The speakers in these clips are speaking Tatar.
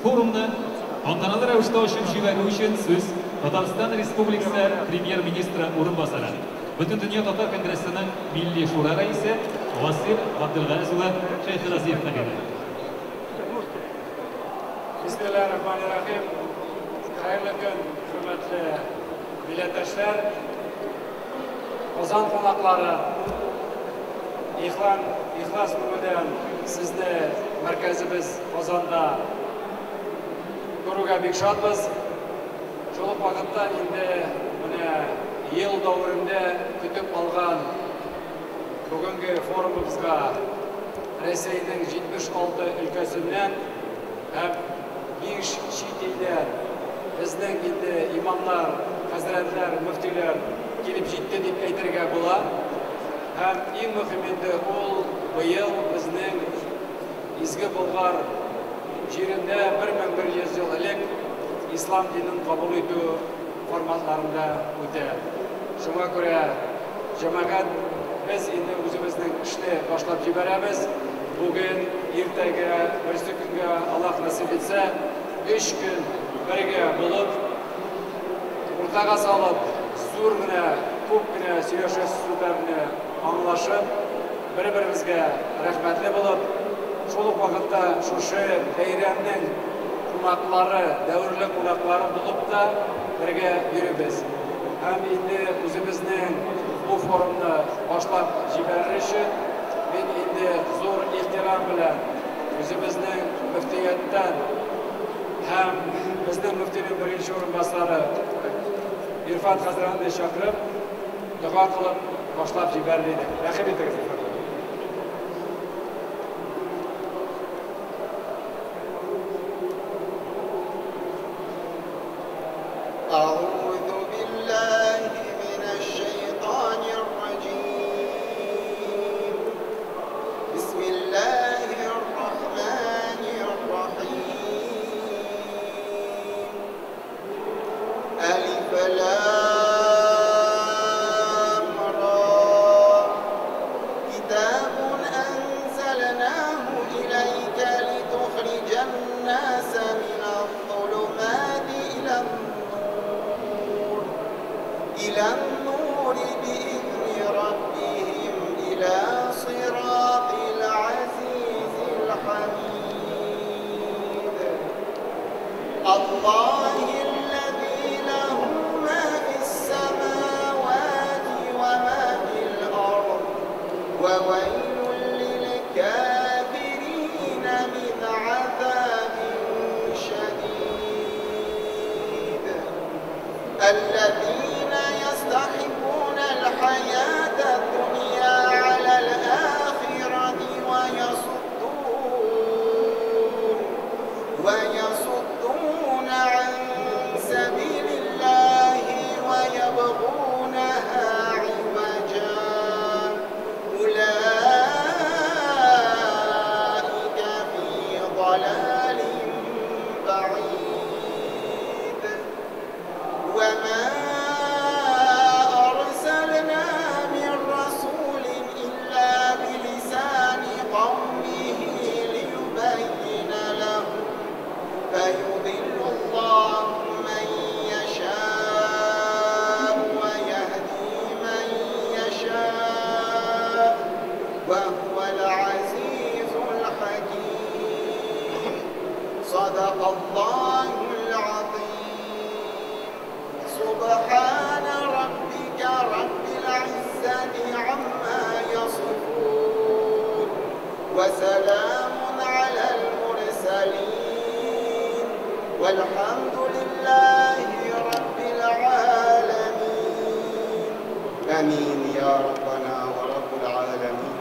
Форумны тантаналы рәвештә ачып җибәрү өчен сүз Татарстан Республикасы Премьер-министры урынбасары, Бөтендөнья татар конгрессының Милли шура рәисе Васил Габделгариз улы Шәйхразиевка бирелә. Бисмиллаһир-рахманир-рахим. Хәерле көн, хөрмәтле милләттәшләр, Казан кунаклары. Ихлан, ихлас күңелдән сезне мәркәзебез Казанда күрүгә бик шатбыз. Шул ук вакытта инде менә ел дәверендә көтеп алган бүгенге форумыбызга Рәсәйнең 76 өлкәсеннән һәм 5 чит илдән безнең инде имамнар, хәзрәтләр, мөфтиләр килеп җитте дип әйтергә була. Һәм иң мөһим инде ул быел безнең Изге Болгар җирендә 1100 ел элек ислам динен кабул итү форматларында үтә. Шуңа күрә, җәмәгать, без инде үзебезнең эшне башлап җибәрәбез. Бүген, иртәгә, берсе көнгә, Аллаһ насыйп итсә, өч көн бергә булып, уртага салып, зур гына, күп кенә сөйләшәсе сүзләрне аңлашып, бер-беребезгә рәхмәтле булып, шул ук вакытта шушы бәйрәмнең кунаклары, дәверле кунаклары булып та бергә йөрибез. Һәм инде үзебезнең бу форумны башлап җибәрер өчен мин инде зур ихтирам белән үзебезнең мөфтияттән һәм безнең мөфтинең беренче урынбасары Ирфан хәзрәтне чакырып, дога кылып башлап җибәрер идек. Рәхим итегез, Ирфан. أعوذ بالله من الشيطان الرجيم. بسم الله الرحمن الرحيم. ألف لام را. كتاب أنزلناه إليك لتخرج الناس من الظلمات إلى النور بإذن ربهم إلى صراط العزيز الحميد. الله الذي له ما في السماوات وما في الأرض، وويل للكافرين من عذاب شديد. الذين يستحبون الحياة الدنيا على الآخرة ويصدون عن سبيل الله ويبغونها عوجا. أولئك في ضلال بعيد. وما أرسلنا من رسول إلا بلسان قومه ليبين لهم، فيضل الله من يشاء ويهدي من يشاء، وهو العزيز الحكيم. صدق الله العظيم. سبحان ربك رب العزة عما يصفون، وسلام على المرسلين، والحمد لله رب العالمين. آمين يا ربنا ورب العالمين.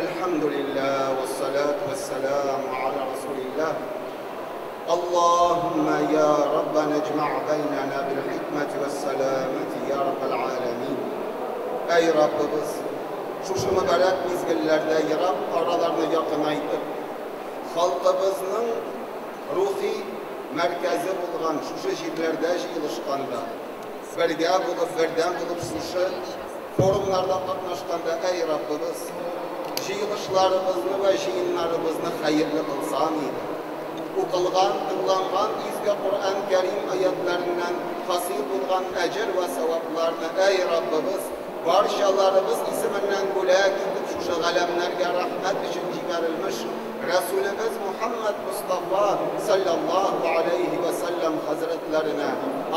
الحمد لله والصلاة والسلام على رسول الله. اللهم يا ربنا اجمع بيننا بالحكمة والسلامة يا رب العالمين. Ey Rabbimiz, шушы мөбарәк мизгелләрдә ерак араларны якынайтып, халкыбызның рухи мәркәзе булган шушы җирләрдә җыелышканда, бергә булып, бердәм булып шушы форумнарда катнашканда, ey Rabbimiz, җыелышларыбызны ва җыеннарыбызны хәерле кылсан иде. Укылган, тыңланган изге Коръән Кәрим аятларыннан хасил булган әҗер вә савапларны, әй Раббыбыз, барчаларыбыз исеменнән бүләк итеп шушы галәмнәргә рәхмәт өчен җибәрелмеш Рәсүлебез Мухаммад Мостафа салләллаһу аләйһи вә сәлләм хәзрәтләренә,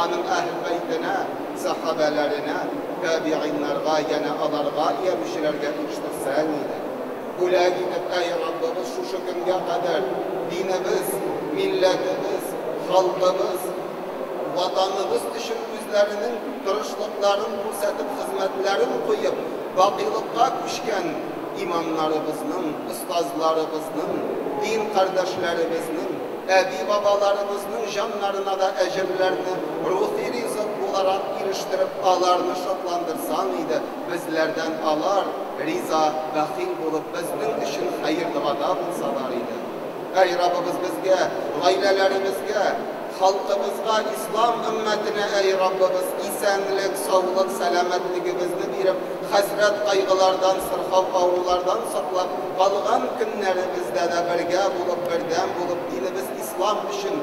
аның әһел бәйтенә, сәхабәләренә, табигыйннарга, янә аларга иярүчеләргә ирештерсәң иде. Бүләк итеп, әй Раббыбыз, шушы көнгә кадәр динебез, милләтебез, халкыбыз, Ватаныбыз өчен үзләренең тырышлыкларын күрсәтеп, хезмәтләрен куеп, бакыйлыкка күчкән имамнарыбызның, остазларыбызның, дин кардәшләребезнең, әби-бабаларыбызның җаннарына да әҗерләрне рухи ризык буларак ирештереп, аларны шатландырсаң иде, безләрдән алар риза, бәхил булып, безнең өчен хәер-догада булсалар иде. Әй Раббыбыз, безгә, гаиләләребезгә, халкыбызга, ислам өммәтенә, әй Раббыбыз, исәнлек, саулык, сәламәтлегебезне биреп, хәсрәт-кайгылардан, сырхау-авырулардан саклап, калган көннәребездә дә бергә булып, бердәм булып, динебез ислам өчен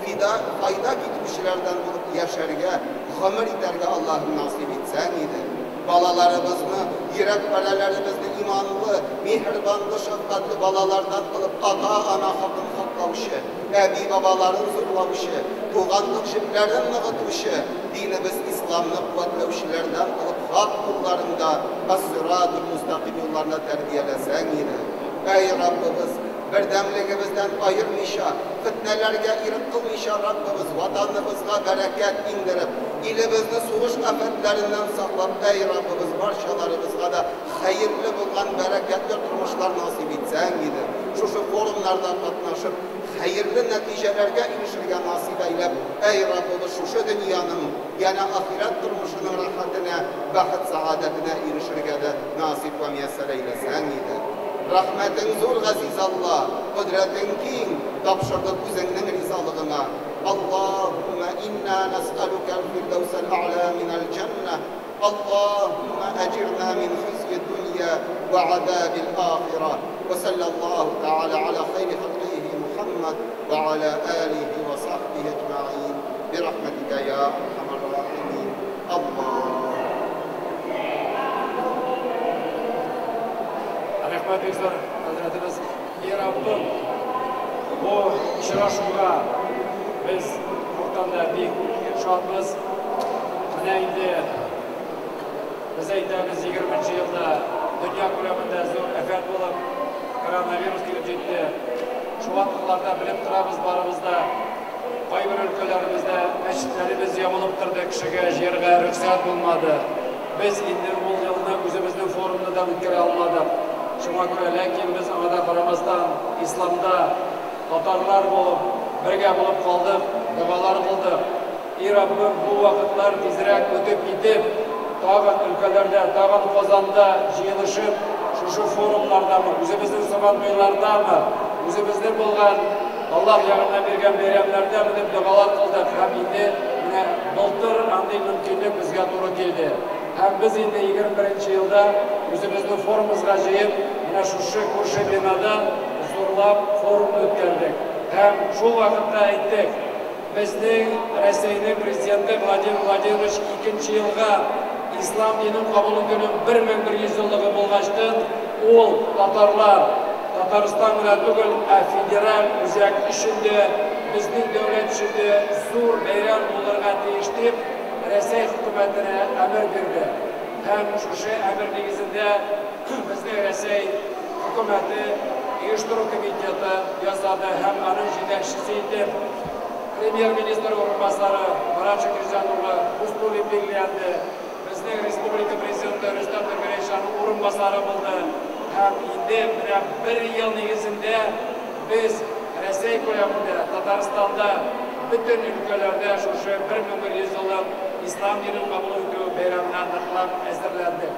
фида, файда китерүчеләрдән булып яшәргә, гомер итәргә Аллаһым насыйп итсәң иде. Балаларыбызны, йөрәк парәләребезне иманлы, миһербанлы, шәфкатьле балалардан кылып, ата-ана хакын хаклаучы, әби-бабаларын зурлаучы, туганлык җепләрен ныгытучы, динебез исламны куәтләүчеләрдән кылып, хак юлларында, ас-сиратул мустаким юлларында тәрбияләсәң иде. Әй, Раббыбыз, бердәмлегебездән аермыйча, фетнәләргә ирек кылмыйча, Раббыбыз, Ватаныбызга бәрәкәт иңдереп, илебезне сугыш афәтләреннән саклап, әй, Раббыбыз, барчаларыбызга да хәерле булган бәрәкәтле тормышлар насыйп итсәң иде. Шушы форумнарда катнашып, хәерле нәтиҗәләргә ирешергә насыйп әйләп, әй, Раббыбыз, шушы дөньяның, янә ахирәт тормышының рәхәтенә, бәхет-сәгадәтенә ирешергә дә насыйп вә мияссәр әйләсәң иде. Рәхмәтең зур, газиз Алла, кодрәтең киң, тапшырдык үзеңнең ризалыгыңа. Аллаһуммә инна нәсъәлүкәл фирдәүсәл әгълә минәл җәннә, Аллаһуммә әҗирнә мин хизйид дөнья вә газабил ахирә. Вә салләллаһу тәгалә галә хәйри халкыйһи Мухәммәд вә галә алиһи вә сахбиһи әҗмәгыйн бирахмәтикә йа архамәр рахимин. Аллаһ. Рәхмәт бик зур, хәзрәтебез. И Раббым, бу очрашуга без хактан да бик шатбыз. Менә инде без әйтәбез, 20 елда дөнья күләмендә зур афәт булып, коронавирус килеп җитте. Шул вакытларда белеп торабыз барыбыз да, кайбер өлкәләребездә мәчетләребез ябылып торды, кешегә җыярга рөхсәт булмады. Без инде ул елны үзебезнең форумны да үткәрә алмадык. Шуңа күрә, ләкин без аңа да карамастан, исламда татарлар булып, бергә булып калдык, догалар кылдык. И Раббым, бу вакытлар тизрәк үтеп китеп, тагын өлкәләрдә, тагын Казанда җыелышып, шушы форумнардамы, үзебезнең Сабантуйлардамы, үзебезнең булган Аллаһ ягыннан биргән бәйрәмнәрдәме дип догалар кылдык. Һәм инде менә былтыр андый мөмкинлек безгә туры килде. Һәм без инде 21 елда үзебезнең форумыбызга җыеп, менә шушы күрше бинада зурлап форумны үткәрдек. Һәм шул вакытта әйттек, безнең Рәсәйнең президенты Владимир Владимирович икенче елга ислам динен кабул итүнең 1100 еллыгы булгачтын, ул татарлар, Татарстан гына түгел, ә федераль үзәк өчен дә, безнең дәүләт өчен дә зур бәйрәм булырга тиеш дип, Рәсәй хөкүмәтенә әмер бирде. Һәм шушы әмер нигезендә безнең Рәсәй хөкүмәте оештыру комитеты ясады һәм аның җитәкчесе итеп премьер-министр урынбасары Марат Шакирҗан улы Хуснуллин билгеләнде. Безнең республика президенты Рөстәм Нургалиевич аның урынбасары булды. Һәм инде менә бер ел нигезендә без Рәсәй күләмендә, Татарстанда, бөтен өлкәләрдә шушы 1100 еллык ислам динен кабул итү бәйрәменә ныклап әзерләндек.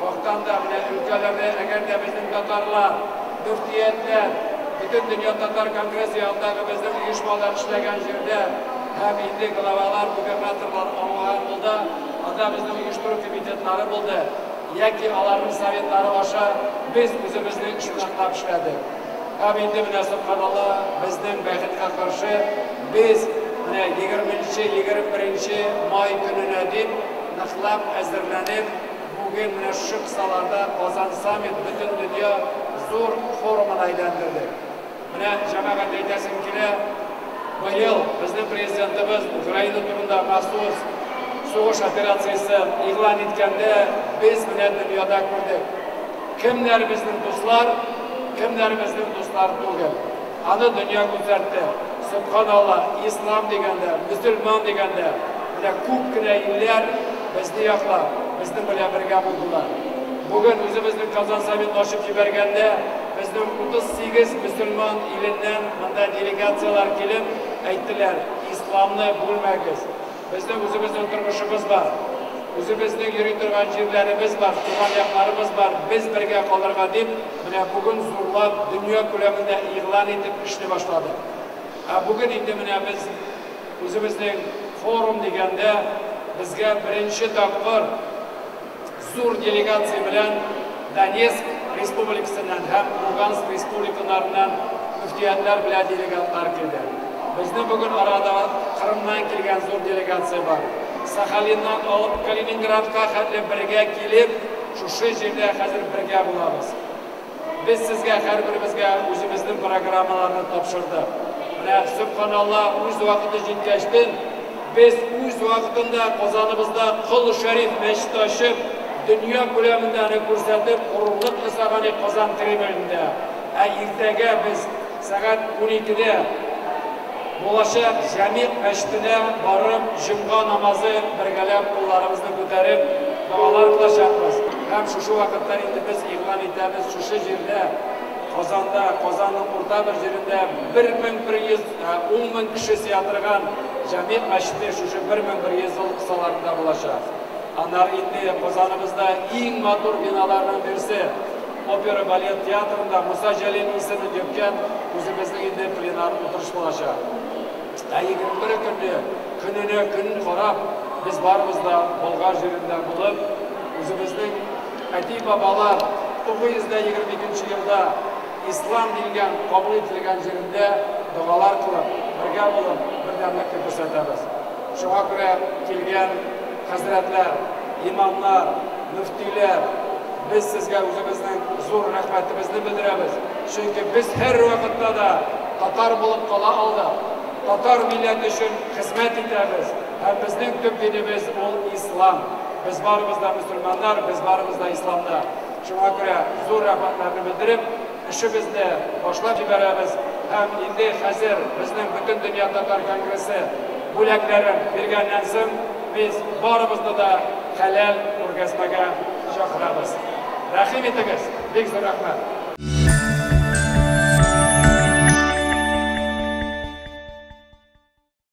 Хактан да менә өлкәләрдә, әгәр дә безнең татарлар, мөфтиятләр, бөтен дөнья татар конгрессы янындагы безнең оешмалар эшләгән җирдә һәм инде главалар, губернаторлар аңлаган булды, анда безнең оештыру комитетлары булды, яки аларның советлары аша без үзебезнең эшне ныклап эшләдек. Һәм инде менә, субханалла, безнең бәхеткә Донецкка каршы без менә 20-21 май көненә дип ныклап әзерләнеп, бүген менә шушы кысаларда Казан саммит бөтен дөнья зур форумына әйләндердек. Менә җәмәгать әйтәсем килә, быел безнең президентыбыз Украина турында махсус сугыш операциясе игълан иткәндә без менә дөньяда күрдек. Кемнәр безнең дуслар, кемнәр безнең дуслар түгел. Аны дөнья күрсәтте. Субханалла, ислам дигәндә, мөселман дигәндә, менә күп кенә илләр безне яклап, безнең белән бергә булдылар. Бүген үзебезнең Казан саммитын ачып җибәргәндә, безнең 38 мөселман иленнән монда делегацияләр килеп әйттеләр, исламны бүлмәгез. Безнең үзебезнең тормышыбыз бар. Үзебезнең йөри торган җирләребез бар, туган якларыбыз бар. Без бергә калырга дип, менә бүген зурлап дөнья күләмендә игълан итеп эшли башладык. Ә бүген инде менә без үзебезнең форум дигәндә безгә беренче тапкыр зур делегация белән Донецк республикасыннан һәм Луганск республикаларыннан мөфтиятләр белән делегатлар килде. Безнең бүген арада Кырымнан килгән зур делегация бар. Сахалиннан алып Калининградка хәтле бергә килеп, шушы җирдә хәзер бергә булабыз. Без сезгә һәрберебезгә үзебезнең программаларны тапшырдык. Менә субханалла, үз вакыты җиткәчтен без үз вакытында Казаныбызда Кол Шәриф мәчете ачып, дөнья күләмендә аны күрсәтеп, горурлык ясаган идек Казан Кремлендә. Ә иртәгә без сәгать 12-дә булачак Җәмигъ мәчетенә барып, җомга намазы бергәләп кулларыбызны күтәреп, догалар кылачакбыз. Һәм шушы вакытта инде без игълан итәбез, шушы җирдә, Казанда, Казанның урта бер җирендә 1100, 10 000 кеше сыя торган Җәмигъ мәчете шушы 1100 ел кысаларында булачак. Аннары инде Казаныбызда иң матур биналарның берсе опера балет театрында Муса Җәлил исемен йөрткән үзебезнең инде пленар утырыш булачак. Ә 21 көнне көненә көн карап, без барыбыз да Болгар җирендә булып, үзебезнең әти-бабалар 922 елда ислам дилгән кабул ителгән җирендә догалар кылып, бергә булып, бердәмлекне күрсәтәбез. Шуңа күрә килгән хәзрәтләр, имамнар, мөфтиләр, без сезгә үзебезнең зур рәхмәтебезне белдерәбез. Чөнки без һәр вакытта да татар булып кала алдык. Татар милләте өчен хезмәт итәбез. Һәм безнең төп динебез ул ислам. Без барыбыз да мөселманнар, без барыбыз да исламда. Шуңа күрә зур рәхмәтләрне белдереп, эшебезне башлап җибәрәбез. Һәм инде хәзер безнең Бөтен дөнья татар конгрессы бүләкләрен биргәннән соң, без барыбызны да хәләл күргәзмәгә чакырабыз. Рәхим итегез, бик зур рәхмәт.